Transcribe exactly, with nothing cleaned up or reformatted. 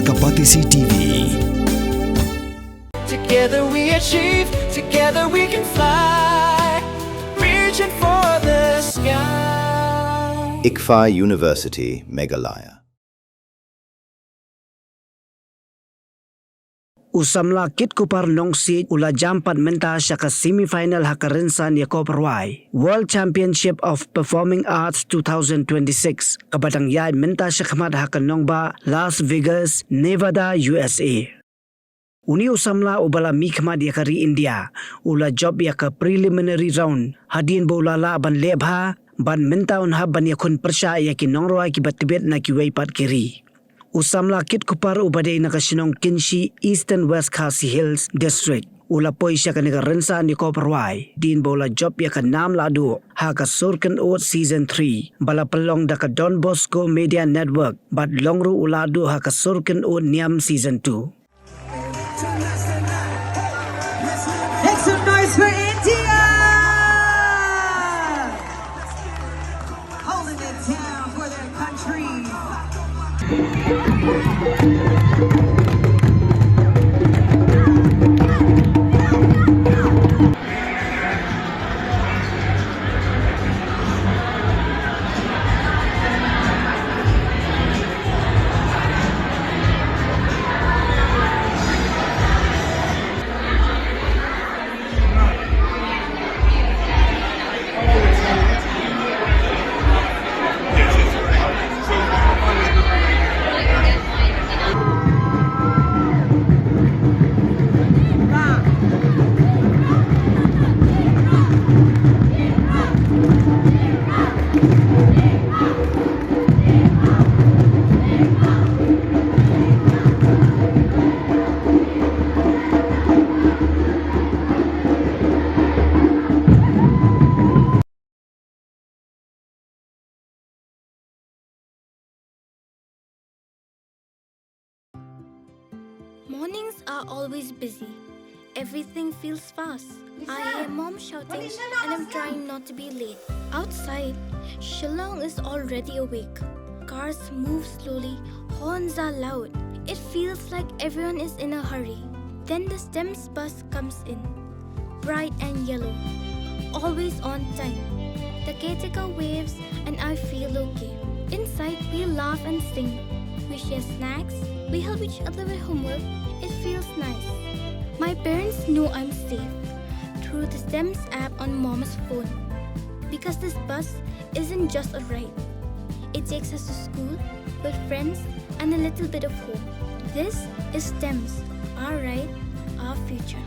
Ka Batesi T V. Together we achieve, together we can fly. Reaching for the sky. ICFAI University, Meghalaya. U samla Kit Kupar Nongsiej u la jam pat mynta sha ka semi final ha ka rynsan ïakob rwai World Championship of Performing Arts two thousand twenty-six, kaba dang ïaid mynta shakhmat ha ka nongbah Las Vegas, Nevada, U S A. Une u samla uba la mihkhmat ïa ka ri India u la jop ïa ka preliminary round hadien ba u la lah ban leh bha, bad mynta un hap ban ïakhun pyrshah ïa ki nongrwai kiba tbit na kiwei pat ki ri. U samla Kit Kupar uba dei na ka shnong Kynshi, Eastern West Khasi Hills District, u la poi sha kane ka rynsan ïakob rwai hadien ba u la jop ïa ka nam lahduh ha ka sur kynud season three ba la pynlong da ka Don Bosco Media Network, bad long ruh u lahduh ha ka sur kynud niam season two. Make some noise for India! Holding it down for their country. Mornings are always busy. Everything feels fast. I hear mom shouting and I'm trying not to be late. Outside, Shillong is already awake. Cars move slowly, horns are loud. It feels like everyone is in a hurry. Then the STEMS bus comes in. Bright and yellow. Always on time. The caretaker waves and I feel okay. Inside, we laugh and sing. We share snacks. We help each other with homework. It feels nice. My parents know I'm safe through the STEMS app on mom's phone. Because this bus isn't just a ride. It takes us to school, with friends, and a little bit of home. This is STEMS, our ride, our future.